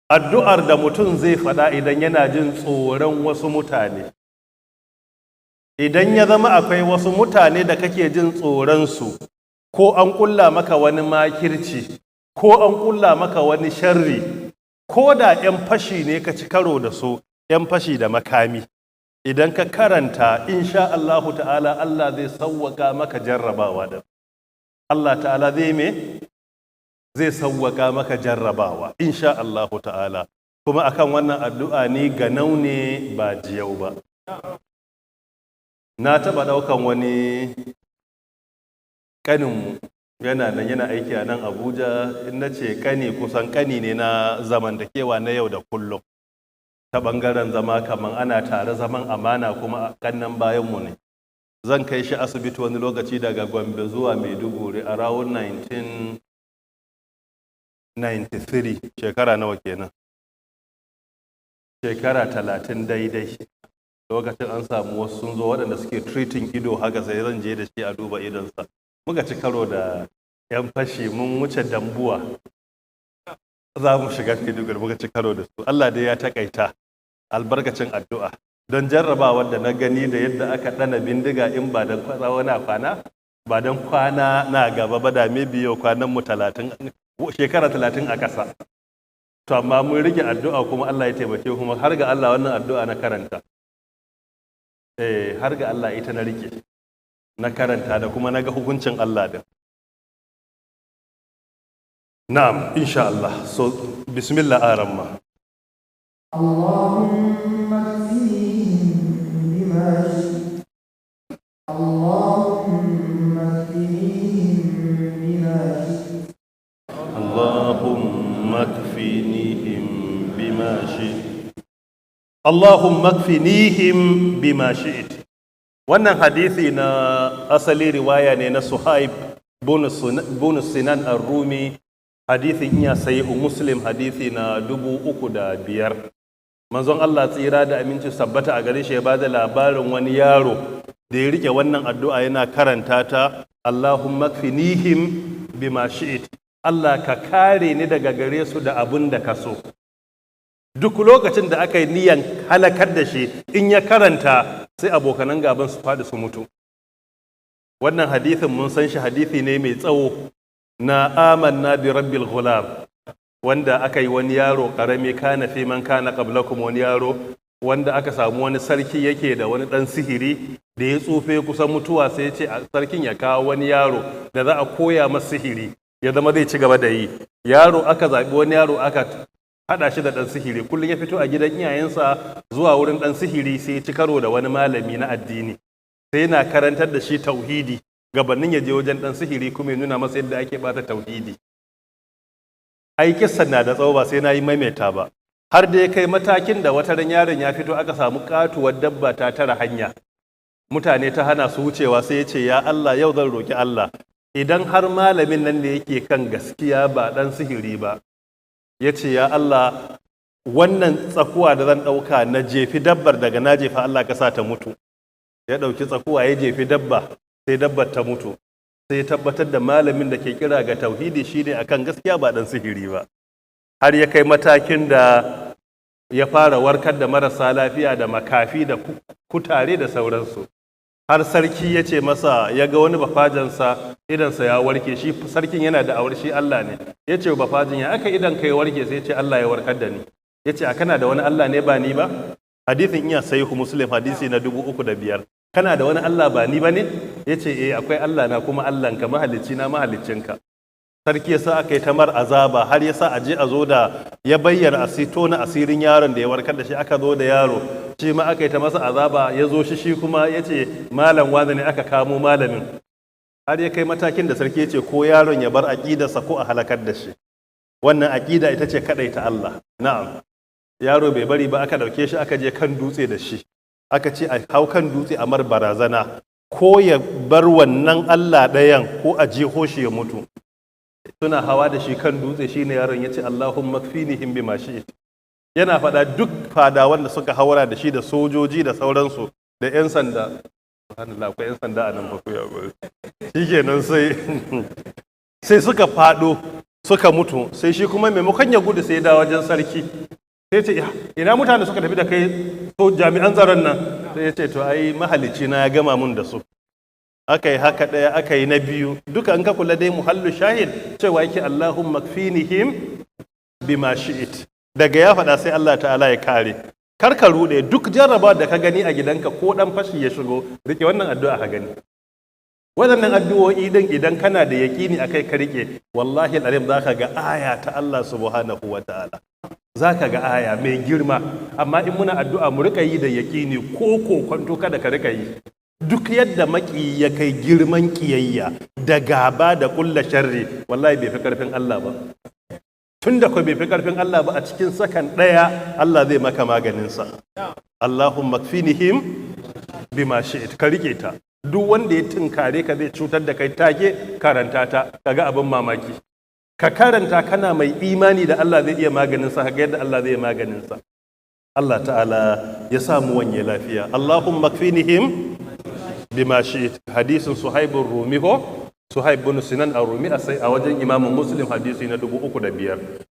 Addu'ar da mutum zai faɗa idan yana jin tsoron wasu mutane. Idan ya zama akwai wasu mutane da kake jin tsoronsu, ko an ƙulla maka wani makirci, ko an ƙulla maka wani sharri, ko da 'yan fashi ne ka ci karo da su, 'yan fashi da makami. Idan ka karanta, insha Allahu ta'ala, Allah zai sauwaka maka jarrabawa da Allah ta'ala zai me? Zai sauwaka maka jarrabawa, insha Allahu ta'ala. Kuma akan wannan addu'a ni ganau ne, ba jiyau ba. Na taɓa ɗaukan wani ƙaninmu, yana nan yana aiki a nan Abuja. In na ce ƙani, kusan ƙani ne na zamantakewa na yau da kullum. Ta ɓangaren zama kamar ana tare, zaman amana, kuma ƙannan bayanmu ne. Zan kai shi asibiti wani lokaci daga Gombe zuwa Maiduguri a around 1993. Shekara nawa kenan? Shekara 30 daidai. Lokacin an samu wasu sun zo waɗanda suke treating ido haka, sai zan je da shi a duba idonsa. Muka ci karo da 'yan fashi, mun wuce Dambuwa za mu shiga Maiduguri, muka ci karo da su. Allah dai ya takaita albarkacin addu'a, don jarrabawar da na gani da yadda aka ɗana bindiga, in ba don wani kwana ba don kwana na gaba ba, da maybe yau kwanan mu 30, shekara 30 a ƙasa. To amma mun rike addu'a kuma Allah ya taimake. Kuma har ga Allah, wannan addu'a na karanta, eh, har ga Allah ita na rike na karanta da kuma na ga hukuncin Allah din. Na'am, insha Allah. So bismillah, aramma. اللهم اكفنيهم بما شئت، اللهم اكفنيهم بما شئت. اللهم اكفنيهم بما شئت، اللهم اكفنيهم بما شئت. Wannan hadisi na asali riwaya ne na Suhaib bin Sinan ar-Rumi. Hadisin iya Sahihu Muslim, hadisi na 3005. Manzon Allah, tsira da aminci sabbata a gare shi, ya bada labarin wani yaro da ya rike wannan addu'a yana karanta ta: اللهم اكفنيهم بما شئت. Allah ka kare ni daga gare su da abun da ka so. Duk lokacin da aka yi niyan halakar da shi, in ya karanta, sai abokanan gaban su faɗi su mutu. Wannan hadithin mun san shi, hadithi ne mai tsawo na آمنا برب الغلام, wanda aka yi wani yaro karami, كان في من كان قبلكم, wani yaro wanda aka samu wani sarki yake da wani dan sihiri da ya tsufe kusan mutuwa, sai ya ce sarkin ya kawo wani yaro da za a koya masa sihiri, ya zama zai ci gaba da yi. Yaro aka zaɓi wani yaro, aka haɗa shi da ɗan sihiri. Kullum ya fito a gidan iyayensa zuwa wurin ɗan sihiri, sai ya ci karo da wani malami na addini, sai yana karantar da shi tauhidi gabanin ya je wajen ɗan sihiri, kuma ya nuna masa yadda ake bata tauhidi. Ai kissan na da tsawo, ba sai na yi maimaita ba. Har da ya kai matakin da wata ran yaron ya fito, aka samu katuwar dabba ta tara hanya, mutane ta hana su wucewa. Sai ya ce, "Ya Allah, yau zan roki Allah, idan har malamin nan ne yake kan gaskiya, ba ɗan sihiri ba." Ya ce, "Ya Allah, wannan tsakuwa da zan ɗauka na jefi dabbar, daga na jefa, Allah ka sa ta mutu." Ya ɗauki tsakuwa ya jefi dabba, sai dabbar ta mutu. Sai ya tabbatar da malamin da ke kira ga tauhidi shine akan gaskiya, ba ɗan sihiri ba. Har ya kai matakin da ya fara warkar da marasa lafiya da makafi da kutare da sauransu. Har sarki ya ce masa, ya ga wani bafajansa idansa ya warke. Shi sarkin yana da awar shi Allah ne. Ya ce bafajin, "Ya aka idan ka ya warke?" Sai ya ce, "Allah ya warkar da ni." Ya ce, "A kana da wani Allah ne ba ni ba?" Hadisin iya Sahihu Muslim, hadisi na 3005. "Kana da wani Allah ba ni ba ne?" Ya ce, "Eh, akwai Allah na kuma Allahnka, mahalicci na mahaliccinka." Sarki ya sa aka yi tamar azaba, har ya sa a je a zo da ya bayyana tona asirin yaron da ya warkar da shi. Aka zo da yaro, shi ma aka yi ta masa azaba. Ya zo shi, shi kuma ya ce malam wani ne. Aka kamo malamin, har ya kai matakin da sarki ya ce ko yaron ya bar aƙidarsa ko a halakar da shi. Wannan aƙida ita ce ta Allah. Na'am, yaro bai bari ba. Aka ɗauke shi, aka je kan dutse da shi, aka ce a hau kan dutse a mar barazana, ko ya bar wannan Allah ɗayan ko a jeho shi ya mutu. Suna hawa da shi kan dutse, shine yaron ya ce, "اللهم اكفنيهم بما شئت." Yana faɗa, duk fadawan da suka haura da shi da sojoji da sauransu da 'yan sanda, subhanallah, akwai 'yan sanda a nan fa, ku ya shikenan, sai suka faɗo. Suka mutu. Sai shi kuma maimakon ya gudu, sai ya dawo wajen sarki, sai ce, "Ina mutane suka tafi da kai, to jami'an tsaron nan?" Sai ya ce, "To ai mahalicci na ya gama mun da su." Aka yi haka ɗaya, aka yi na biyu, duka in ka kula dai muhallu shahid cewa yake "Allahumma kfinihim bima shi'it". Daga ya faɗa, sai Allah Ta'ala ya kare. Kar ka rude. Duk jarraba da ka gani a gidanka, ko dan fashi ya shigo, rike wannan addu'a ka gani. Waɗannan addu'o'i din, idan kana da yaƙini akai ka rike, wallahi alim za ka ga aya ta Allah Subhanahu wa Ta'ala, za ka ga aya mai girma. Amma in muna addu'a, mu rika yi da yaƙini, ko kwanto kada ka rika yi. Duk yadda maki ya kai girman kiyayya da gaba da kulla sharri, wallahi bai fi karfin Allah ba. Tun da bai fi karfin Allah ba, a cikin sakan ɗaya Allah zai maka maganinsa. "Allahumma kfinihim bima shi'it", ka rike ta. Duk wanda ya tunkare ka zai cutar da kai, take karanta ta, kaga abin mamaki. Ka karanta kana mai imani da Allah zai iya maganin sa, ga yadda Allah zai iya maganin sa. Allah Ta'ala ya samu wanye lafiya. "Allahumma kfinihim bima shi'it". Hadisin Suhaibur Rumi, ko Suhaib bin Sinan ar-Rumi, a sai a wajen Imam Muslim, hadisi na 3005.